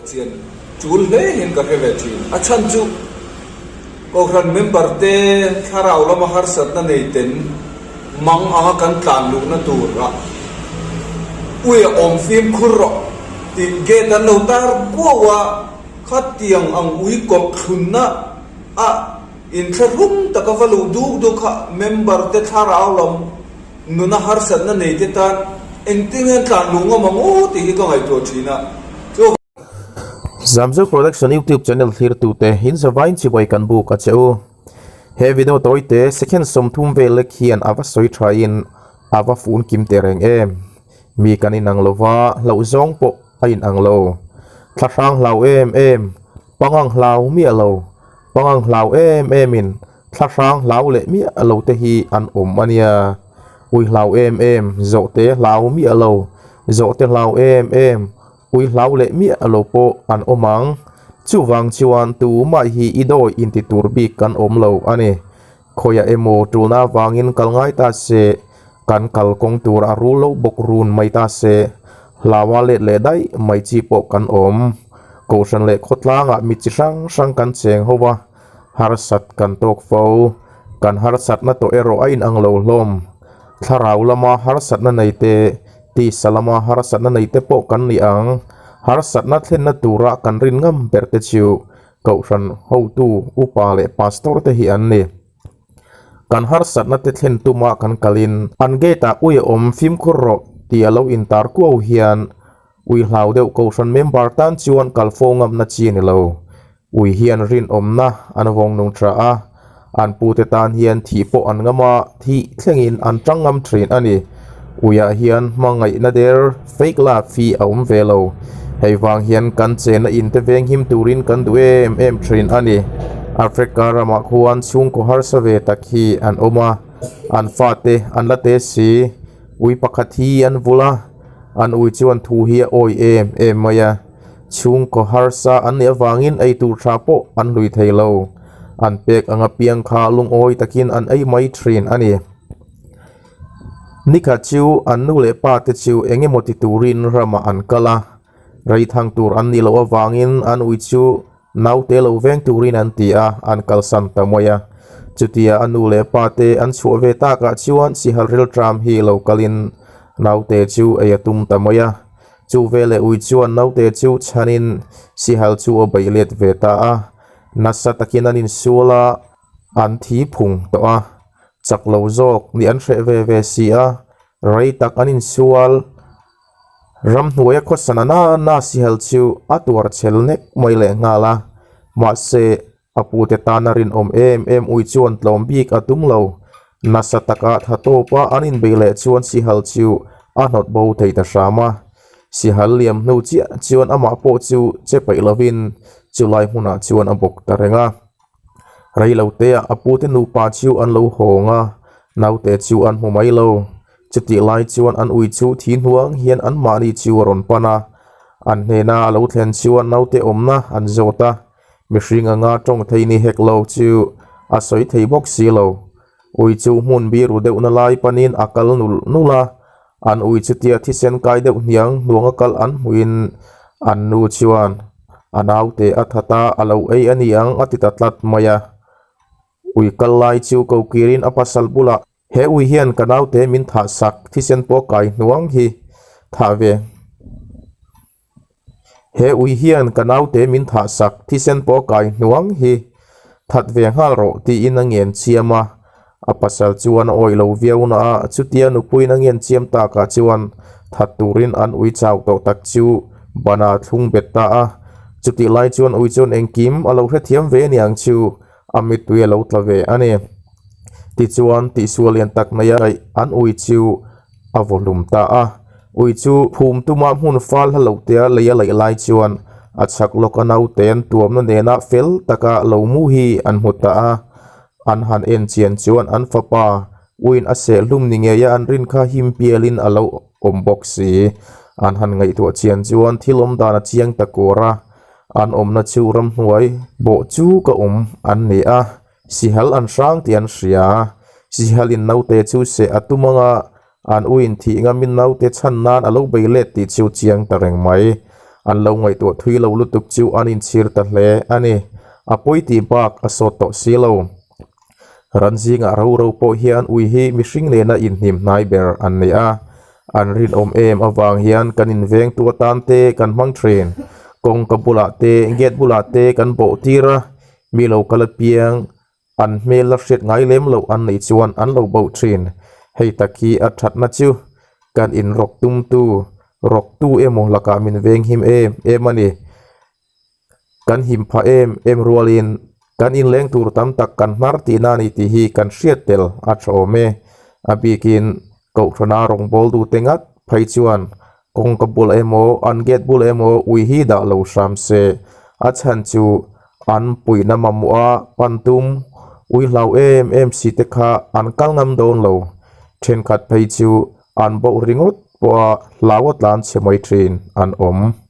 Ngaihtuah chian tul hle hian ka hre ve thin. A chhan chu Kohhran member te thlarau lama harsatna nei ten mang anga kan tlan luhna turah ui a awm fimkhur rawh tih gate an lo tar kuau a, khatiang ang ui kawlh thlunna a inthlahrung taka va luh duk duk kha member te thlarau lam Nuna harsatna nei te tan engtin nge an tlan luh ngam ang aw tih hi ka ngaihtuah thin a. Chu. Zamzo Production YouTube channel thlirtute in zavain chibai kan buk a che u. He video tawite second 30 vel lek hian a va sawi thain a va fun kim teh reng em. Mi kan inang lova hlauh zawng pawh a inang lo. Thlahrang hlau em em, pangang hlau miah lo, pangang hlau em em in Thlahrang hlau leh miah lo te hi an awm a nia. Ui hlau em em, zawhte hlau miah lo, zawhte hlau em em, ui hlau leh miah lo pawh an awm ang. Chuvang chuan tumah hi i dawi inti tur bik kan awm lo a ni. Khawiah emaw tulna avangin kal ngai ta se, kan kal kawng tur a rul lo bawk run mai ta se, hlaua let leh daih mai chi pawh kan awm. Kohhran leh khawtlangah mi chi hrang hrang kan cheng ho a. Harsat kan tawk fo. Kan harsatna tawh erawh a inang lo hlawm. Thlarau lama harsatna nei te, tisa lama harsatna nei te pawh kan ni ang. Harsatna thlenna tura kan rin ngam ber te chu Kohhran hotu, upa leh pastor te hi an ni. Kan harsatna te thlen tuma kan kalin an gate ah ui a awm fimkhur rawh tih a lo intar kuau hian ui hlau deuh Kohhran member tan chuan kal fo ngamna chi a ni lo. Ui hian rinawmna an vawng nung tha a, an pute tan hian thih pawh an ngam a, thih thlengin an tang ngam thin a ni. Uiah hian hmangaihna der, fake love, hi a awm ve lo. Hei vang hian kan chenna in te veng him turin kan duh em em thin a ni. Africa ramah khuan chhungkaw harsa ve tak hi an awm a, an fate an la te si. Ui pakhat hi an vul a, an ui chuan thu hi a awi em em mai a. Chhungkaw harsa an nih avangin ei tur tha pawh an hlui thei lo. An pek anga piang kha lungawi takin an ei mai thin a ni. Nikhat chu an nu leh pa te chu eng emaw ti turin ramah an kal a, rei thang tur an nih loh avangin an ui chu naute lo veng turin an ti a, an kalsan ta mai a. Chutia a nu leh pa te an chhuah ve takah chuan sihal rilṭam hi lo kalin naute chu ei a tum ta mai a. Chu veleh ui chuan naute chu chhanin sihal chu a beih let ve ta a, nasa takin an insual a, an thi phung tawh a, chak lo zawk nih an hreh ve ve si a, rei tak an insual. Ramhnuaia khawsa na na sihal chu a tuar chhel nek mai leh nghal a, mahse A pute tana rinawm em em ui chuan tlawm bik a tum lo. Nasa taka tha tawpa an inbeih leh chuan Sihal chu a hnawt bo thei ta hram a. Sihal liam hnu chiah chuan amah pawh chu che peih lovin chulai hmunah chuan a bawk ta reng a. Reiloteah a pute nupa chu an lo hawng a, naute chu an hmu mai lo. Chutih lai chuan an ui chu thi hnuang hian anmahni chu a rawn pan a, an hnena a lo thlen chuan naute awmna an zawt a. Mihring anga tawng thei ni hek lo chu a sawi thei bawk si lo. Ui chu hmun biru deuhna lai panin a kal nul nul a, an ui chutia thisen kai deuh hniang hnuanga kal an hmuhin an nu chuan a naute a that a, a lo ei a ni ang a ti ta tlat mai a. Ui kal lai chu ko kirin a pasal bulah He ui hian ka naute min thah sak thisen pawh kai hnuang hi thah ve. He ui hian ka naute min thah sak thisen pawh kai hnuang hi that ve nghal rawh tiin a ngen chiam a, a pasal chuan a awih lo viau na a, chutia nupuiin a ngen chiam takah chuan that turin an ui chau tawh tak chu bana thlung bet ta a, chutih lai chuan ui chuan engkim a lo hrethiam ve aniang chu a mittui a lo tla ve a ni. Tichuan tihsual lian tak mai a an ui chu a vaw hlum ta a. Ui chu phum tuma hmun fal hla lo tea lei a laih lai chuan a chhak lawk a naute an tuamna nena fel taka lo mu hi an hmu ta a. An han en chian chuan an fapa uiin a seh hlum ni ngeia an rin kha him pialin a lo awm bawk si. An han ngaihtuah chian chuan thil awm dan a chiang ta kur a, an awmna chu ramhnuai bawh chu ka awm an ni a. Sihal an hrang tih an hria. Sihalin naute chu seh a tum anga an uin thih ngamin naute chhan nan a lo bei let tih chu chiang ta reng mai. An lo ngaihtuah thui lo lutuk chu an inchhir ta hle a ni. A pawi tih bak a sawt tawh si lo. Ran zingah ro ro pawh hian ui hi mihring nena inhnim hnai ber an ni a. An rinawm em avang hian kan invengtu atan te kan hmang thin. Kawngka bulah te, gate bulah te kan bawh tir a, mi lo kal apiang An hmel la hriat ngai lem loh an neih chuan an lo bo thin. Hei tak hi a thatna chu kan inrawk tumtu, rawktu emaw lakah min veng him em em a ni. Kan him phah em em rualin kan inleng tur tam tak kan hnar tihna a ni tih hi kan hriat tel a tha awm e. A bikin Kohhrana rawngbawltu te ngat phei chuan kawngka bul emaw an gate bul emaw ui hi dah lo hram se, a chhan chu an puihna mamawh a pan tum ui hlau em em si te kha an kal ngam dawn lo, thenkhat phei chu an boh ringawt pawha hlau a tlan chhe mai thin an awm.